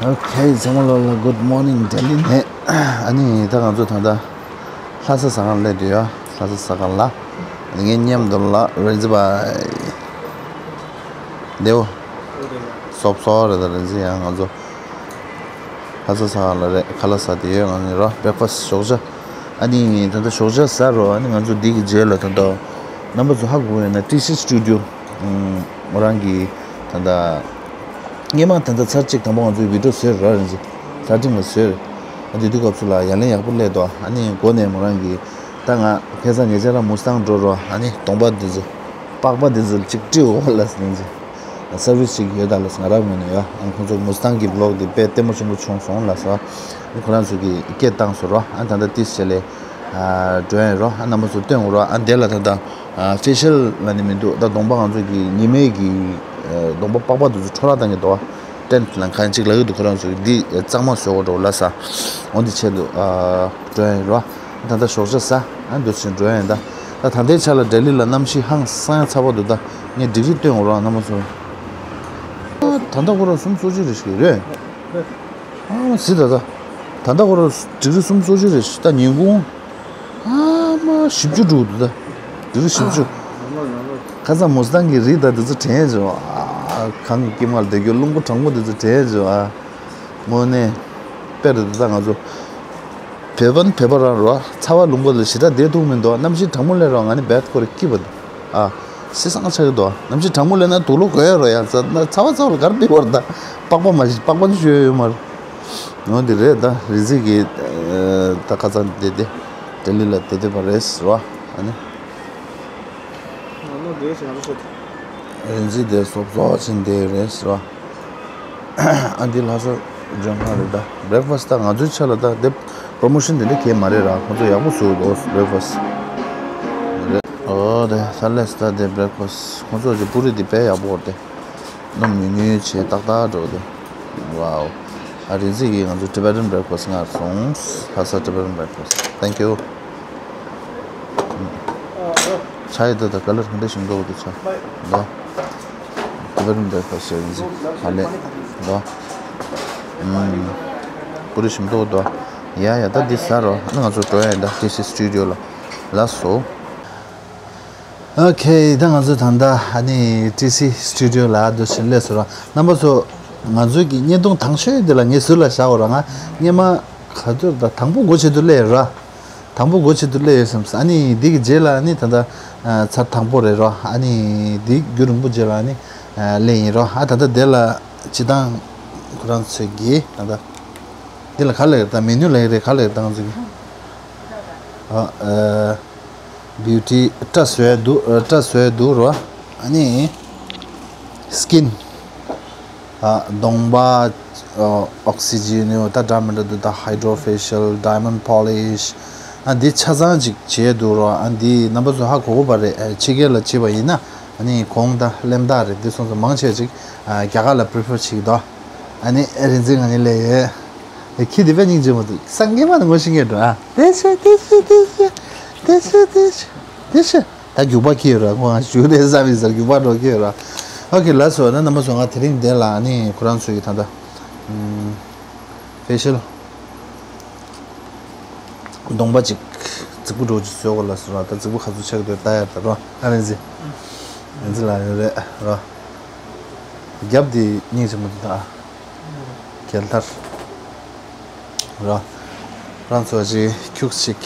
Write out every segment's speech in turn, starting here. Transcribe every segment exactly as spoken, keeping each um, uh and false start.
Okay, ཚང་མ་ལོ་ལ་good morning ལྡི་ལི་ནས། ཨ་ནི་ད་ང་ཚོ་ད་ལྟ་ལྷ་ས་ཟ་ཁང་སླེབས་བསྡད་ཡོད། ལྷ་ས་ཟ་ཁང་ལ། ཨ་ནི་ངའི་མཉམ་དུ་ལ་རེན་ཛི་བྷའི་ལེའོ། སོབ་སོ་རེད་ད་རེན་ཛི་ཡང་ང་ཚོ་ལྷ་ས་ཟ་ཁང་ལ་རེད། ཁ་ལག་ཟ་བསྡད་ཡོད། ང་ནི་རོ་breakfast ཞོགས་ཇ། ཨ་ནི་ད་ལྟ་ཞོགས་ཇ་ཟ་རོ། ཨ་ནི་ང་ཚོ་འདི་གི་རྗེས་ལ་ད་ལྟ་རྣམ་པ་ཚོ་ཧ་གོ་ཡོད་ན་ཊི་སི་སི་ཊུ་ཌི་ཡོ། ཨུམ། ང་རང་གི་ད་ལྟ་སྔས་མ་ད་ལྟ་ཚར་གཅིག་དང་པོ་ང་ཚོའི་བི་ཌི་ཡོ་བཟོས་ར་རེད་ཟེར། ད་ཐེངས་ལ་བཟོས་རེད། ཨ་དེ་དུས་སྐབས་སུ་ལ་ཡ་ལན་ཡག་པོ་སླེབས་འདུག་ཨ་ནི་འགོ་ནས་མོ་རང་གིས་ད་ང་ཁ་སང་ཉེ་ཆར་རང་མུ་སི་ཊང་འགྲོ་རོགས། ཨ་ནི་གདོང་པ་འདི་ཚོ་པགས་པ་འདི་ཚོ་གཅིག་དཀྲིས་འོ་ལ་ཟེར་ཟེར། སར་བི་སི་གཅིག་ཡོད་ད་ལ་ང་རང་ངོས་ནས་ཡོད། ཨ་ཁོང་ཚོ་མུ་སི་ཊང་གི་བི་ལོག་འདི་དཔེ་ལྟད་མོ་ཆེན་པོ་བྱུང་སོང་ལ་ཟེར། ཨ་ཁོ་རང་ཚོ་གིས་སྐད་བཏང་སོང་རོགས། ཨ་ད་ལྟ་ཏིས་བྱས་ལས་འགྲོ་ཡ་ཡིན་རོགས། ཨ་རྣམ་པ་ཚོ་སྟོན་འོ་རོགས། ཨ་དེ་ལ་ད་ལྟ། ཨ་ཕེ་ཤལ་ལ་ནི་མི་འདུག་ད་གདོང་པ་ང་ཚོ་གི་ཉི་མའི་གི་ཨ་གདོང་པ་པགས་པ་དེ་ཚོ་འཕྲོ་བརླག་བཏང་གི་འདུག་ཊེན་ཊི་ལ་གང་ཅིག་ལ་ཡོད་འདུག་ཁོ་རང་ཚོ་གི་འདི་གཙང་མ་བཟོ་དགོས་འགྲོ་ལ་ཟེར། འོ་འདི་ཆེད་དུ་ཨ་འགྲོ་ཡ་ཡིན་རོ། ད་ལྟ་ཞོགས་ཇ་ཟ། ཨ་འདུག་ཕྱིན་འགྲོ་ཡ་ཡིན་ད། ད་ད་ལྟའི་ཆ་ལ་ལྡི་ལི་ལ་གནམ་གཤིས་ཧང་སང་ཡ་ཚ་པོ་འདུག་ད་ངས་ཌིག་རི་སྟོན་འོ་རོགས་རྣམ་པ་ཚོ། ཨ་ད་ལྟ་ཁོ་རང་གསུམ་སོ་གཅིག་རེད་ཤག་རེད། ཨ་ཟི་ད་ད། ད་ལྟ་ཁོ་རང་ཌིག་རི་གསུམ་སོ་གཅིག་རེད་ཤག་ད་ཉིན་གུང་། ཨ་མ་བཞི་བཅུ་འགྲོ་འདུག་ད། ཌིག་རི་བཞི་བཅུ། ཁ་སང་མུ་སི་ཊང་གི་རི་ད་དེ་ཚོ་དྲན་བྱུང་། ཨ་གངས་ཀྱི་དཀྱིལ་མར་བསྡད་རྒྱུ་རླུང་བུ་གྲང་མོ་དེ་ཚོ་དྲན་བྱུང་། ཨ་དངོས་གནས་དཔེ་རེད་ད། ང་ཚོ་བོད་པ་ནི་བོད་པ་རང་རོ། ཚ་བ་རླུང་བུ་ལ་ཞེ་དྲག་བསྡད་ཐུབ་མི་འདུག་གནམ་གཤིས་གྲང་མོ་སླེབས་རོགས། ང་ནི་བེད་ཁོ་རེ་སྐྱིད་པ་འདུག་ཨ་སི་སང་ཆགས་ཀྱི་འདུག་གནམ་གཤིས་གྲང་མོ་སླེབས་ན་དུག་ལོག་གོན་ཡ་རོ་ཡ། ཚ་ཚ་བ་ཚ་བ་ལ་གར་འབིགས་པ་རེད་ད། པགས་པ་མ་པགས་པ་ནི་ཤོད་ཡོད་མ་རེད། འོ་འདི་རེད་ད། རི་ཛི་གི་ད་ཁ་སང་བསྡད་དེ་ལྡི་ལི་ལ་བསྡད་བསྡད་པ་རེད་ཟེར་བ། ཨ་ནི་རི་ཛི་དེ་སོབ་སོབ་ཕྱིན་བསྡད་རེད་ཟེར་བ། ཨ་འདི་ལྷ་ས་ལྗོན་ཁང་རེད་ད། བྷེ་རེག་ཕ་སི་ད་ང་ཚོའི་ཆ་ལ་ད་དེ་པོ་རོ་མོ་ཤན་དེ་འདྲ་གས་མ་རེད་ར། ཁོང་ཚོ་ཡག་པོ་བཟོས་འདུག་བྷེ་རེག་ཕ་སི་རེད། ཨོ་དེ་ས་ལེ་སི་ད་དེ་བྷེ་རེག་ཕ་སི་ཁོང་ཚོ་གི་པུ་རི་དེ་དཔེ་ཡག་པོ་རེད་དེ། སྣུམ་ཉུང་ཉུང་བྱས་ཏག་ཏག་འགྲོ་དེ། ཝའོ། ཨ་རི་ཛི་གིས་ང་ཚོ་Tibetan breakfast མངགས་སོང་། ལྷ་ས་Tibetan breakfast། Thank you། ཆ་ཡི་ད་ད་ག་ལེར་ག་འདྲ་ཞིམ་འདུག་འདུག་ཆ། ད་Tibetan breakfast ཨ་རི་ཛི་ཨ་ལེ། ད་ཨུམ། པུ་རི་ཞིམ་འདུག་འདུག་ཡ་ཡ་ད་འདི་ཟ་རོ། ཨ་ནི་ང་ཚོ་འགྲོ་ཡ་ཡིན་ད་ཊི་སི་སི་ཊུ་ཌི་ཡོ་ལ། ལགས་སོ། ཨོ་ཁེ། ད་ང་ཚོ་ད་ལྟ་ཨ་ནི་ཊི་སི་སི་ཊུ་ཌི་ཡོ་ལ་འདུག་ཕྱིན་སླེབས་སོང་ར། རྣམ་པ་ཚོ་ང་ཚོའི་གི་བརྙན་ཐུང་དང་ཤོས་འདི་ལ་ངས་ཟུར་ལ་བཞག་འོ་ར། ང་སྔས་མ་ག་ཚོད་ད་དང་པོ་སྒོ་ཕྱེ་དུས་སླེབས་ཡོད་ར། དང་པོ་སྒོ་ཕྱེ་དུས་སླེབས་ཡོད་བསམ། ཨ་ནི་འདི་གི་རྗེས་ལ་ཨ་ནི་ད་ལྟ་ཨ་ཚར་དང་པོ་རེད་ར། ཨ་ནི་འདི་རྒྱུན་རིང་པོ་རྗེས་ལ་ཨ་ནི་ཨ་སླེབས་ཡིན་ར། ཨ་ད་ལྟ་དེ་ལ་སྤྱི་བཏང་ཁོ་རང་ཚོས་གི་ད་ལྟ་འདི་ལ་ག་ལ་ཡོད་ད། མེ་ནུ་ལ་ཡོད་རེད། ག་ལ་ཡོད་ད་ང་ཚོ་གི་ཨ་ཨ། བིའུ་ཊི་སྐྲ་བཟོས་འདུག་སྐྲ་བཟོས་འདུག་རོ། ཨ་ནི་སི་ཀིན། ཨ་གདོང་པ། ཨོག་སི་ཇི་ནི་ད་འདྲ་མི་འདྲ་འདུག་ད་ཧའི་ཌོ་ཕེ་ཤལ། ཌའི་མོན་ཌི་པོ་ལིཤ། ཨ་འདི་ཆ་ཚང་ཅིག་བྱས་འདུག་རོ། ཨ་འདི་རྣམ་པ་ཚོ་ཧ་གོ་གོ་བ་རེད། ཕྱི་རྒྱལ་ལ་བྱས་པ་ཡིན་ན་ཨ་ནི་གོང་ད་གླེན་རྟགས་རེད། འདི་སོང་ཙང་མང་ཆེ་ཅིག་ཨ་རྒྱ་གར་ལ་པི་རི་ཕར་བྱེད་ཀྱི་འདུག་ཨ་ནི་ཨེ་རིན་འཛིན་ང་གཉིས་ལས་ཡོད། ཨེ་ཁྱི་དེ་དཔེ་སྙིང་རྗེ་མོ་འདུག་སང་ཉིན་མ་ནི་ངོ་ཤེས་ངེས་འགྲོ་ཨ། དེ་ཤེས་དེ་ཤེས་དེ་ཤེས་དེ་ཤེས་དེ་ཤེས་དེ་ཤེས། ད་རྒྱུག་པ་ཁྱི་ཡོད་ར། ཁོ་ང་ཞུ་དེ་བཟའ་མི་ཟ་རྒྱུག་པ་འགྲོ་ཁྱི་ཡོད་ར། ཨོ་ཁེ་ལགས་སོ། ན་རྣམ་པ་ཚོ་ང་དེ་རིང་འདི་ལ་ཨ་ནི་ཁོ་རང་ཚོ་ཡི་ད་ལྟ་ཕེ་ཤལ་གདོང་པ་ཅིག་རྫིག་པོ་འགྲོ་ཅིག་བཟོས་གོ་ལ་སོ་ར། ད་རྫིག་པོ་ག་ཚོད་ཆགས་འདུག་ལྟ་ཡ་ད་རོ། ཨ་རིན་འཛིན་རིན་འཛིན་ལ་ཡོད་རེད་ར། རྒྱབ་དེ་སྙིང་རྗེ་མོ་འདུག་ད། གྱེལ་ཐར། ར། རང་ཚོ་ཅིག་ཁྱུག་ཅིག་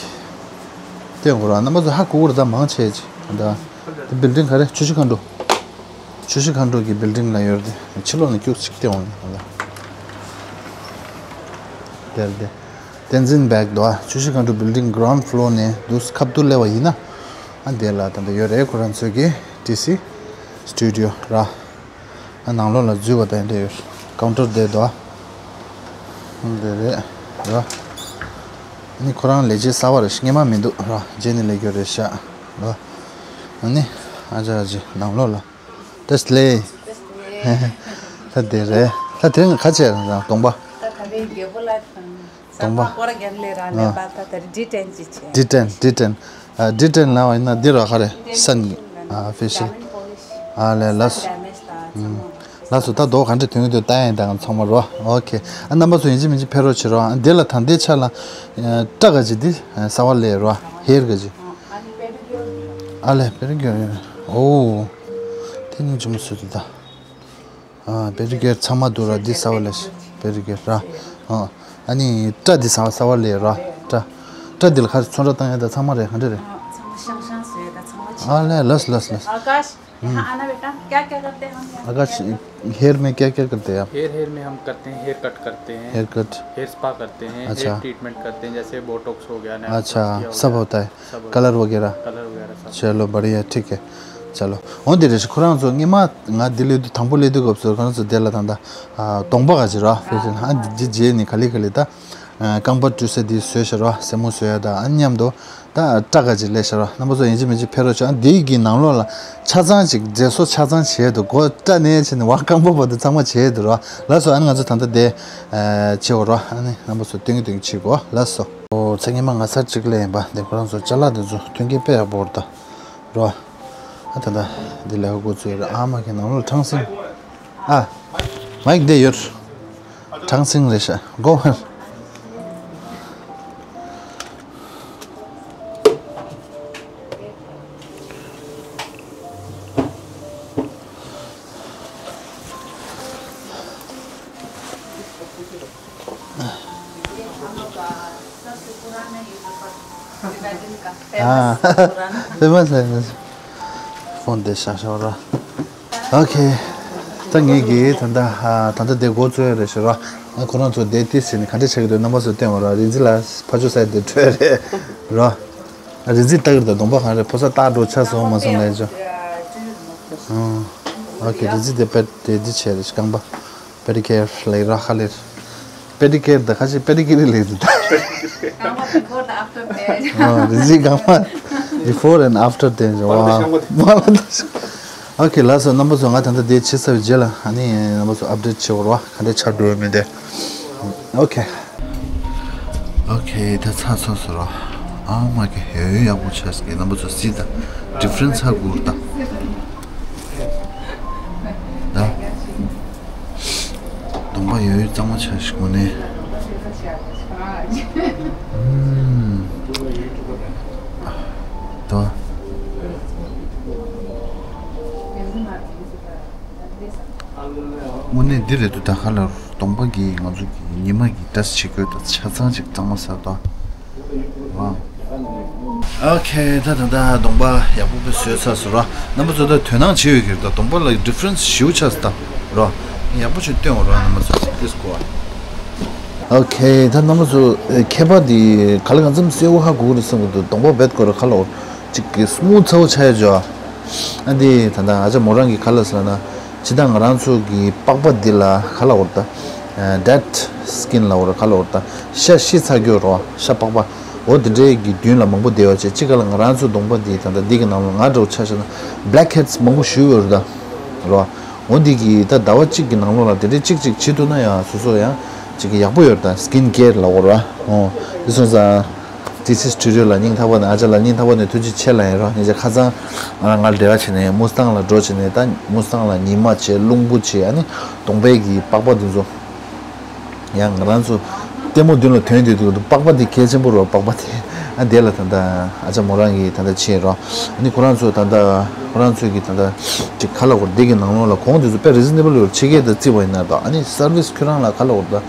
སྟོན་དགོས་ར། རྣམ་པ་ཚོ་ཧ་གོ་གི་རེད་ད། མང་ཆེ་ཅིག་ད། དེ་བིལ་ཌིང་ག་རེ། ཆུ་བཞི་མཁའ་འགྲོ། ཆུ་བཞི་མཁའ་འགྲོ་གི་བིལ་ཌིང་ལ་ཡོད་རེད་དེ། ཕྱི་ལོགས་ནས་ཁྱུག་ཅིག་སྟོན་འོང་ནས་ད། དེར་དེ། བསྟན་འཛིན་བྷེག་དོ། ཆུ་བཞི་མཁའ་འགྲོ་བིལ་ཌིང་གི་གྷི་རའུན་ཌི་ཕི་ལོར་ནས་འདུག་ཁ་ཐུག་སླེབས་པ་ཡིན་ན། ཨ་འདི་ལ་ད་ལྟ་ཡོད་རེད། ཁོ་རང་ཚོའི་གི་ཊི་སི་སི་ཊུ་ཌི་ཡོ་ར། ཨ་ནང་ལོགས་ལ་འཛུལ་བ་དང་འདྲ་ཡོད། ཀའུན་ཊར་དེ་དོ། འདི་རེད་ར། ནི་ཁོ་རང་ལས་བྱེད་གསར་པ་རེད། སྔས་མ་མི་འདུག་ར། རྗེས་ནས་སླེབས་རྒྱུ་རེད་ཤག་ར། ནི་ཨ་ཅག་ཅིག་ནང་ལོགས་ལ། ཏེ་སི་ལེ། ད་དེ་རེད། ད་དེ་ང་ཁ་ཆེ་རང་གདོང་པ། ད་ད་རེས་རྒྱལ་པོ་ལ་གདོང་པ། སྐོར་རྒྱབ་ལས་ར་ལས་པ་ད་ད་རེས་ཌི་ཊེན་ཅིག་བྱས། ཌི་ཊེན་ཌི་ཊེན། ཨ་ཌི་ཊེན་ལབ་པ་ཡིན་ན་འདི་ར་ག་རེ་སན་གྱི་ཨ་ཕེ་ཤལ། ཨ་ལས་ལས། ཨུམ། ལགས་སོ། ད་མདོག་ག་འདྲ་ཐོན་གྱི་འདུག་ལྟ་ཡ་ཡིན། ད་ང་ཚང་མ་རོ། ཨོ་ཁེ། ཨ་རྣམ་པ་ཚོ་ཡིན་གཅིག་མིན་གཅིག་ཕེབས་རོགས་བྱེད་རོགས། ཨ་འདི་ལ་ད་ལྟའི་ཆ་ལ་ཨ་སྐྲ་ག་ཅིག་འདི་ཨ་གསར་པ་ལས་རོ། ཧེར་ག་ཅིག་ཨ་ལས་པེ་རི་ཀིའུར་ཡོད། ཨོ་དེ་སྙིང་རྗེ་མོ་བཟོས་འདུག་ད། ཨ་པེ་རི་ཀིའུར་ཚང་མ་འདུག་ར། འདི་གསར་པ་ལས་པེ་རི་ཀིའུར་ར། ཨ་ཨ་ནི་སྐྲ་འདི་གསར་པ་གསར་པ་ལས་ར། སྐྲ་སྐྲ་འདི་ལ་ག་རེ་ཚོན་ཁྲ་བཏང་ཡ་ད་ཚང་མ་རེད། ག་འདྲ་རེད། हाँ, छांग छांग से था, छांग छांग। ཨ་ལས་ལགས་ལགས་ལགས། आकाश, हम्म। यहाँ आना बेटा, क्या क्या करते हैं हम यहाँ पे? आकाश, हेयर में क्या क्या करते हैं आप? हेयर हेयर में हम करते हैं, हेयर कट करते हैं, हेयर कट। हेयर स्पा करते हैं, अच्छा। हेयर ट्रीटमेंट करते हैं, जैसे बोटॉक्स हो गया, नैप्स अच्छा, किया हो सब गया, होता है। सब होता है। कलर वगैरह। कलर वगैरह सब। चलो बढ़िया, ठीक है। चलो འོ་འདི་རེད། ཁོ་རང་ཚོ་སྔོན་མ་ང་འདི་སླེབས་དུས། དང་པོ་སླེབས་དུས་སྐབས་སུ་ཁོ་རང་ཚོ་དེ་ལ་ད་ལྟ་ཨ་གདོང་པ་ག་ཅིག་ར། ཕེ་ཤན། ཨ་འདི་རྗེས་ནས་ག་ལེ་ག་ལེ་ད་ཨ་རྐང་པ་བཀྲུ་ས་འདི་བཟོས་ཤག་ར། སེན་མོ་བཟོས་ཡ་ད་ཨ་མཉམ་དུ། ད་སྐྲ་ག་ཅིག་ལས་ཤག་ར། རྣམ་པ་ཚོ་ཡིན་གཅིག་མིན་གཅིག་ཕེབས་རོགས་བྱོས། ཨ་འདིའི་གི་ནང་ལོགས་ལ་ཆ་ཚང་ཅིག་མཛེས་བཟོ་ཆ་ཚང་བྱས་འདུག་མགོ་སྐྲ་ནས་བྱས་ནས་བ་རྐང་པ་བར་དུ་ཚང་མ་བྱས་འདུག་ར། ལགས་སོ། ཨ་ནི་ང་ཚོ་ད་ལྟ་དེ་ཨ་བྱེད་འོ་ར། ཨ་ནི་རྣམ་པ་ཚོ་སྟོན་གི་སྟོན་གི་བྱེད་དགོས། ལགས་སོ། ཨོ་ཚེ་སྔོན་མ་ང་ཚར་གཅིག་ལས་ཡིན་པ། འདི་ཁོ་རང་ཚོ་ཅ་ལག་འདི་ཚོ་མཐུན་རྐྱེན་དཔེ་ཡག་པོ་རེད་ད་ར། ཨ་ད་ད་འདི་ལས་ཀ་འགོ་ཚུགས་ཡོད་ར། ཨ་མ་གི་ནང་ལོགས་ཁྲང་སིང་། ཨ་མའིག་འདི་ཡོད། ཁྲང་སིང་རེད་ཤག་སྒོ་ཕར། ये हम लोग का सबसे पुराना ये जो पर-, विभाजन का फेमस पुराना। फेमस है। फोन दे शाशा हो रहा। OK། ད་ངེད་ཀྱིས་ད་ལྟ་ཨ་ད་ལྟ་དེ་འགོ་བཙུགས་ཡ་རེད་ཤག་ར། ཨ་ཁོ་རང་ཚོ་དེ་ཏི་སི་ནི་ག་འདྲ་ཆགས་ཀྱི་འདུག་རྣམ་པ་ཚོ་སྟོན་འོ་ར། རིག་འཛིན་ལགས་ཕར་ཕྱོགས་ས་དེ་འཕྲོས་རེད་ར། ཨ་རིག་འཛིན་ལྟ་གི་རེད་ད། གདོང་པ་གང་རེད། ཕོ་གསར་ལྟ་འགྲོ་ཆ་སོང་མ་སོང་ལས་ཅོ། ཨ་ཨོ་ཁེ། རིག་འཛིན་དེ་པད་དེ་འདི་བྱས་རེད་ཤག་རྐང་པ། པེ་ཌི་ཀེར་ལས་ར་ཁ་ལེར། པེ་ཌི་ཀེར་ད་ཁ་ཤས་པེ་ཌི་ཀེར་ལས་འདུག་ད། རྐང་པ་before the after ཨོ་རིག་འཛིན་རྐང་པ་before and after དེ་འདྲ་བ། མ་ལ་ད་ཤོག་ཨོ་ཁེ། ལགས་སོ། རྣམ་པ་ཚོ་ང་ད་ལྟ་དེ་བྱས་ཚར་བའི་རྗེས་ལ་ཨ་ནི་རྣམ་པ་ཚོ་ཨབ་ཌེཊ་བྱེད་འོ་ར། ག་འདྲ་ཆགས་འགྲོ་ཡོད་མེད་དེ། ཨོ་ཁེ། ཨོ་ཁེ། ད་ཚར་ཚར་སོང་ར། ཨ་མ་གི་ཧེ་ཡག་པོ་ཆགས་ཀྱི། རྣམ་པ་ཚོ་གཟིགས་དང་། ཌི་ཕ་རེན་སི་ཧ་གོ་གི་རེད་ད། ད་གདོང་པ་ཡོད་ཡོད་གཙང་མ་ཆགས་ཤིག་དངོས་གནས། ཨུམ། ད། དངོས་གནས་འདི་རེད་འདུག་ད་ག་ལ་གདོང་པ་གི་ང་ཚོ་གི་ཉི་མ་གི་འདྲ་བྱེད་དགོས་ད། ཆ་ཚང་ཅིག་གཙང་མ་ཟ་ད། ཨོ་ཁེ། ད་ད་ད་གདོང་པ་ཡག་པོ་དཔེ་བཟོས་ཚར་སོང་ར། རྣམ་པ་ཚོ་ད་དོ་སྣང་བྱེད་འོས་ཀྱི་རེད་ད། གདོང་པ་ལ་ཌི་ཕ་རེན་སི་ཞེ་པོ་ཆགས་སོང་ད་ར། ཡག་པོ་ཞིག་སྟོན་འོ་ར་རྣམ་པ་ཚོ། པི་ལི་སི་གོ་ཨ། ཨོ་ཁེ། ད་རྣམ་པ་ཚོ་ཨེ་ཁྱད་པར་འདི་ག་ལ་གང་འཚམ་གསལ་པོ་ཧ་གོ་གི་རེད་བསམ་གི་འདུག་གདོང་པ་བེད་སྐོར་ག་ལ་འོ་ཅིག་གི་སི་མུ་ཐི་ཚ་པོ་ཆགས་ཡ་ཅོ། ཨ་འདི་ད་ད་ཨ་ཅག་མོ་རང་གིས་ག་ལ་ཟེར་ན། ཇི་ལྟར་ང་རང་ཚོ་གི་པགས་པ་འདི་ལ་ག་ལ་འོ་ར་ད། ཨ་ཌེཌ་སི་ཀིན་ལ་འོ་ར་ག་ལ་འོ་ར་ད། ཤ་ཤི་ཚར་རྒྱུ་རོ། ཤ་པགས་པ། འོ་དེ་འདྲའི་གི་མདུན་ལ་མང་པོ་བསྡད་པ་བྱས། གཅིག་ག་ལ་ང་རང་ཚོ་གདོང་པ་འདི་ད་ལྟ་འདི་གི་ནང་ལ་ང་འདྲ་བོ་ཆ་བཞག་ན་བྷི་ལེག་ཧེཌ་སི་མང་པོ་ཞེ་པོ་ཡོད་རེད་ད་རོ། འོ་འདི་གི་ད་ཟླ་བ་གཅིག་གི་ནང་ལོགས་ལ་དེ་འདྲའི་གཅིག་གཅིག་བྱེད་ཐུབ་ན་ཡང་སོ་སོ་ཡང་གཅིག་གི་ཡག་པོ་ཡོད་རེད་ད། སི་ཀིན་ཀེར་ལ་འོ་ར། འོ་དེ་སོང་ཙང་ཊི་སི་སི་ཊུ་ཌི་ཡོ་ལ་སྙིང་ཐག་པ་ནས། ཨ་ཅག་ལ་སྙིང་ཐག་པ་ནས་ཐུགས་རྗེ་ཆེ་ལབ་ཡིན་རོ། ཉེ་ཆར་ཁ་སང་ང་ལ་འབྲེལ་བ་བྱས་ནས་མུ་སི་ཐང་ལ་འགྲོ་བྱས་ནས། ད་མུ་སི་ཐང་ལ་ཉི་མ་བྱས། རླུང་བུ་བྱས། ཨ་ནི་གདོང་པའི་གི་པགས་པ་འདི་ཚོ། ཡང་ང་རང་ཚོ་ལྟད་མོ་མདུན་ལ་ཐོན་དུས་དུས་པགས་པ་འདི་གལ་ཆེན་པོ་རེད་པ། པགས་པ་དེ་ཨ་དེ་ལ་ད་ལྟ་ཨ་ཅག་མོ་རང་གིས་ད་ལྟ་བྱས་རོ། ཨ་ནི་ཁོ་རང་ཚོ་ད་ལྟ་ཁོ་རང་ཚོའི་གི་ད་ལྟ་ཅིག་ག་ལ་འོ་ར་འདི་གི་ནང་ལོགས་ལ་གོང་དེ་ཚོ་དཔེ་རི་ཛི་ནེ་བལ་ཡོད་རེད། ཕྱི་རྒྱལ་དང་བརྩིས་པ་ཡིན་ན་ད། ཨ་ནི་སར་བིས་ཁྱོད་རང་ལ་ག་ལ་འོ་ར་ད་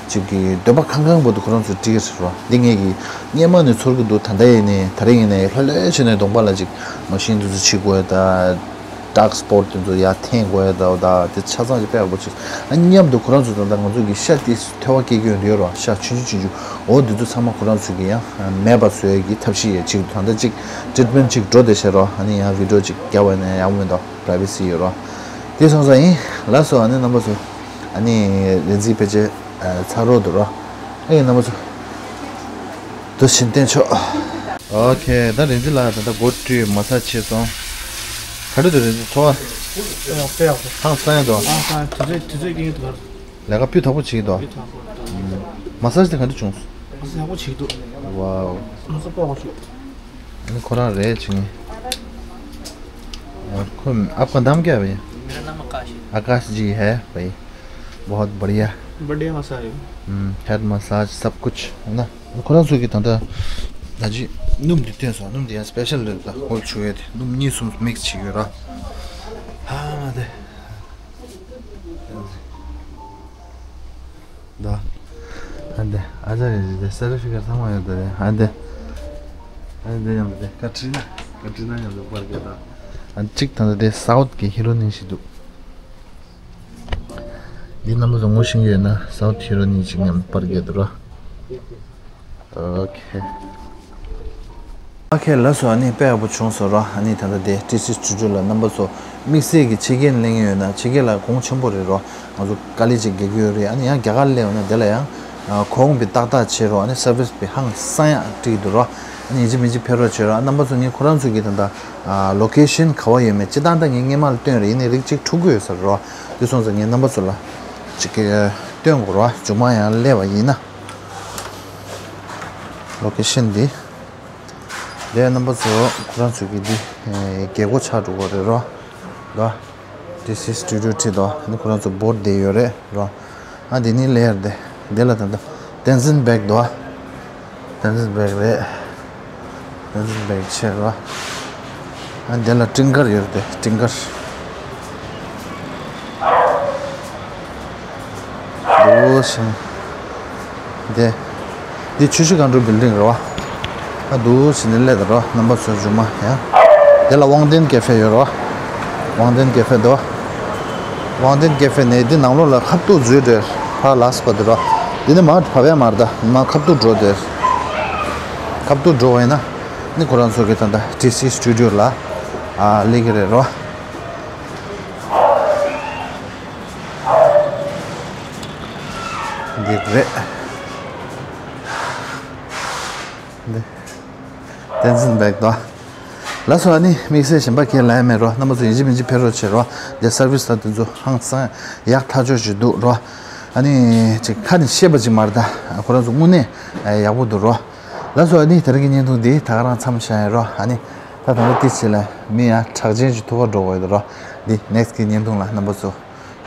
ཅིག་གི་འདོད་པ་ཁེངས་ཁེངས་པོ་དེ་ཁོ་རང་ཚོས་སྤྲད་ཀྱི་རེད་རོ། འདི་ངས་གི་སྔོན་མ་ནས་ཚོར་གི་འདུག་ད་ལྟ་ཡིན་ནའི་ད་རེས་ཡིན་ནའི་ལྷོད་ལྷོད་བྱས་ནས་གདོང་པ་ལ་ཅིག་མ་ཤིན་དེ་ཚོ་བྱེད་དགོས་ད། ཌརྐ་སི་པོཊ་དེ་ཚོ་ཡར་འཐེན་དགོས་ཡ་ད། འོ་ད་དེ་ཆ་ཚང་ཅིག་དཔེ་ཡག་པོ་བྱས། ཨ་མཉམ་དུ་ཁོ་རང་ཚོ་ད་ལྟ་ང་ཚོ་གི་ཤ་དེ་ཐོལ་པ་སྐྱེ་གི་ཡོད་རེད་རོ། ཤ་ཆུང་ཆུང་ཆུང་ཆུང་། འོ་དེ་ཚོ་ཚང་མ་ཁོ་རང་ཚོ་གི་ཡང་མེད་པ་བཟོ་ཡ་གི་ཐབས་ཤེས་ཡ་ཅིག་ད་ལྟ་ཅིག་ཊི་རི་ཊི་མེན་ཊི་ཅིག་འགྲོ་བསྡད་ཤག་རོ། ཨ་ནི་ཡང་བི་ཌི་ཡོ་ཅིག་རྒྱབ་པ་ཡིན་ན་ཡག་པོ་མི་འདུག་པ་རའི་བེ་སི་ཡོད་རོ། དེ་སོང་ཙང་ཡིན། ལགས་སོ། ཨ་ནི་རྣམ་པ་ཚོ་ཨ་ནི་རིག་འཛིན་ཕལ་ཆེར་ཚར་རོགས་འདུག་རོ། ཨེ་རྣམ་པ་ཚོ། དུ་ཕྱིན་བསྟན་ཆོག་ཨོ་ཁེ། ད་རིག་འཛིན་ལགས་ད་ལྟ་མགོ་བཀྲུས་མ་སཱ་ཇི་བྱས་སོང་། ག་འདྲ་འདུག་རིག་འཛིན་ཚོར་བ། དཔེ་ཡག་དཔེ་ཡག་པོ། ཧང་སང་ཡ་འདུག་ཨང་སང་དུས་ཚོད་དུས་ཚོད་ཀྱིས་འདུག་ལས་ཀ་སྤུས་དག་པོ་བྱེད་ཀྱི་འདུག་སྤུས་དག་པོ་འདུག་མ་སཱ་ཇི་དེ་ག་འདྲ་བྱུང་སོང་། མ་སཱ་ཇི་ཡག་པོ་བྱེད་ཀྱི་འདུག་ཝའོ། མ་སཱ་ཇི་དཔེ་ཡག་པོ་བྱེད། ཁོ་རང་རེད་བྱེད་མཁན། आपका नाम क्या है भैया? मेरा नाम आकाश है। आकाश जी है भाई, बहुत बढ़िया। बढ़िया मसाज है। हम्म, हेड मसाज सब कुछ है ना। ཁོ་རང་ཚོ་གི་ད་ལྟ་ད་ཅི་སྣུམ་འདི་བསྟན་སོང་། སྣུམ་འདི་ཡང་སྤེ་ཤལ་རེད། ད་ཧོལ་ཆུ་ཡོད་དེ་སྣུམ་གཉིས་གསུམ་མིག་སི་བྱེད་ཀྱི་ཡོད་ར། ཧ་མ་དེ། ད། ཨ་འདི་ཨ་ཅག་རེད་དེ་སེ་ར་ཕི་ཀར་ཚང་མ་ཡོད་དེ་རེད། ཨ་འདི། ཨ་འདི་ཡང་དེ་ཀ་ཏྲི་ན་ཀ་ཏྲི་ན་ཡང་དེ་པར་གྱི་ད། ཨ་གཅིག་ད་ལྟ་དེ་སའུཐ་གི་ཧི་རོ་ནི་ཞིག་འདུག་འདི་རྣམ་པ་ཚོ་ངོ་ཤེས་ཀྱི་ཡོད་ན་སའུཐ་ཧི་རོ་ནི་ཞིག་མཉམ་པར་གྱི་འདུག་ར། ཨོ་ཁེ། ཨ་ཁེ་ལགས་སོ། ཨ་ནི་དཔེ་ཡག་པོ་བྱུང་སོང་རོ། ཨ་ནི་ད་ལྟ་དེ་ཊི་སི་སི་ཊུ་ཌི་ཡོ་ལ་རྣམ་པ་ཚོ་དམིགས་བསལ་གྱི་ཕྱི་རྒྱལ་སླེབས་མཁན་ཡོད་ན་ཕྱི་རྒྱལ་ལ་གོང་ཆེན་པོ་རེད་རོ། ང་ཚོ་དཀའ་ལས་ཅིག་རྒྱག་གི་ཡོད་རེད། ཨ་ནི་ཡང་རྒྱ་གར་སླེབས་ཡོང་ན་དེ་ལ་ཡང་གོང་སྤེལ་ཏག་ཏག་བྱེད་རོགས། ཨ་ནི་སར་བིས་པི་ཧང་སང་ཡག་སྤྲད་འདུག་རོ། ཨ་ནི་ཡིན་གཅིག་མིན་གཅིག་ཕེབས་རོགས་བྱེད་རོགས། རྣམ་པ་ཚོ་ངས་ཁོ་རང་ཚོ་གི་ད་ལྟ་ལོ་ཀེ་ཤན་ག་བ་ཡོད་མེད་སྤྱིར་བཏང་ད་ངས་སྔས་མ་ལ་སྟོན་རེད། ཡིན་ནའི་རིགས་གཅིག་འཁྲུག་གི་ཡོད་ས་རེད་རོ། དེ་སོང་ཙང་ངས་རྣམ་པ་ཚོ་ལ་ཅིག་སྟོན་དགོས་རོ། མཇུག་མ་ཡང་སླེབས་པ་ཡིན་ན། ལོ་ཀེ་ཤན་འདི། དེ་རྣམ་པ་ཚོ་ཁོ་རང་ཚོ་གི་འདི་རྒྱལ་སྒོ་ཆགས་འགྲོ་གི་རེད་རོ། ད་ཊི་སི་སི་ཊུ་ཌི་ཡོ་ཁྲིད་དོ། ཨ་ནི་ཁོ་རང་ཚོ་བོར་ཌི་དེ་ཡོད་རེད་རོ། ཨ་འདི་ནི་ལེ་ཡར་དེ། དེ་ལ་ད་ལྟ་ཏེན་ཟིན་བེག་དོ། ཏེན་ཟིན་བེག་རེད། ཏེན་ཟིན་བེག་ཆེ་རོ། ཨ་འདི་ལ་ཊིང་ཀར་ཡོད་རེད་དེ། ཊིང་ཀར། འདུག་ཞིང་། འདི། འདི་ཆུ་བཞི་སྒང་དྲུག་བིལ་ཌིང་རེད་བ། ཨ་འདུག་ཞིང་འདི་སླེབས་ད་རོ། རྣམ་པ་ཚོ་མཇུག་མ་ཡང་། འདི་ལ་དབང་ལྡན་ཀེ་ཧྥེ་ཡོད་རོ། དབང་ལྡན་ཀེ་ཧྥེ་འདུག་དབང་ལྡན་ཀེ་ཧྥེ་ནས་འདི་ནང་ལོགས་ལ་ཁ་ཐུག་འཛུལ་འདྲེར་ཕར་ལགས་པ་འདི་རོ། འདི་ནི་མར་བབས་ཡ་མ་རེད། ད་མར་ཁ་ཐུག་འགྲོ་འདྲེར། ཁ་ཐུག་འགྲོ་བ་ཡིན་ན། ནི་ཁོ་རང་ཚོ་གི་ད་ལྟ་ཊི་སི་སི་ཊུ་ཌི་ཡོ་ལ་ཨ་སླེབས་ཀྱི་རེད་རོ། འདི་རེད། འདི། ཏེན་ཟིན་བེག་དོ། ལགས་སོ། ཨ་ནི་དམིགས་བསལ་གཞན་པ་ཁས་ལེན་མེད་རོ། རྣམ་པ་ཚོ་ཡིན་གཅིག་མིན་གཅིག་ཕེབས་རོགས་བྱེད་རོ། འདི་སར་བིས་ད་དེ་ཚོ་ཧང་སང་ཡག་ཐག་ཆོད་ཅིག་འདུག་རོ། ཨ་ནི་ཅིག་ཁ་ནས་བཤད་པ་ཅིག་མ་རེད། ད་ཁོ་རང་ཚོ་དངོས་གནས་ཡག་པོ་འདུག་རོ། ལགས་སོ། ཨ་ནི་དེ་རིང་གི་བརྙན་ཐུང་འདི་ད་ག་རང་མཚམས་བཞག་ཡིན་རོ། ཨ་ནི་ད་ད་ལྟ་ཏི་ཅི་ལ་མི་ཡང་གྲགས་ཅན་ཅིག་ཐུག་ག་འགྲོ་གི་ཡོད་རོ། འདི་ནེག་སི་ཊི་གི་བརྙན་ཐུང་ལ་རྣམ་པ་ཚོ་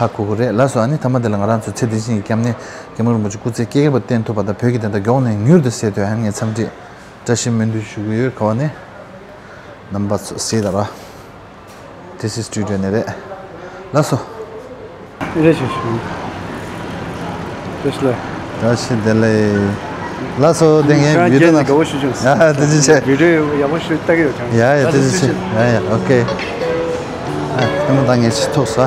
ཧ་གོ་གི་རེད། ལགས་སོ། ཨ་ནི་མཐའ་མ་དེ་ལ་ང་རང་ཚོ་ཚེ་འདི་ཕྱི་གཉིས་ཀྱི་སྐྱབས་གནས་སྐྱབས་མགོན་རིན་པོ་ཆེ་སྐུ་ཚེ་བསྐལ་བརྒྱར་བརྟན་ཐུབ་པ་དང་བོད་ཀྱི་བདེན་མཐའ་མགྱོགས་ནས་མྱུར་དུ་གསལ་ཐུབ་ཡ་ངས་འཚམས་འདྲི་བཀྲ་ཤིས་སྨོན་འདུན་ཞུ་གི་ཡོད། ག་བ་ནས་རྣམ་པ་ཚོ་གཟིགས་དང་ར། ཏི་སི་སི་ཊུ་ཌི་ཡོ་ནས་རེད། ལགས་སོ། རེད་ཞུ་ཞུ། བཀྲ་ཤིས་ལགས། བཀྲ་ཤིས་བདེ་ལེགས། ལགས་སོ། དེ་ངའི་ཁྱེད་བི་ཌི་ཡོ་ནང་དགའ་བོ་ཞུ་བྱུང་། ཡ་ཡ་ཏི་ཅི་ཆེ། བི་ཌི་ཡོ་ཡག་པོ་ཞིག་ལྟ་གི་ཡོད་ཀྱང་། ཡ་ཡ་ཏི་ཅི་ཆེ། ཡ་ཡ་ཨོ་ཀེ། ཨ་ལྟད་མོ་ད་ངས་ཅི་ཐུག་ས།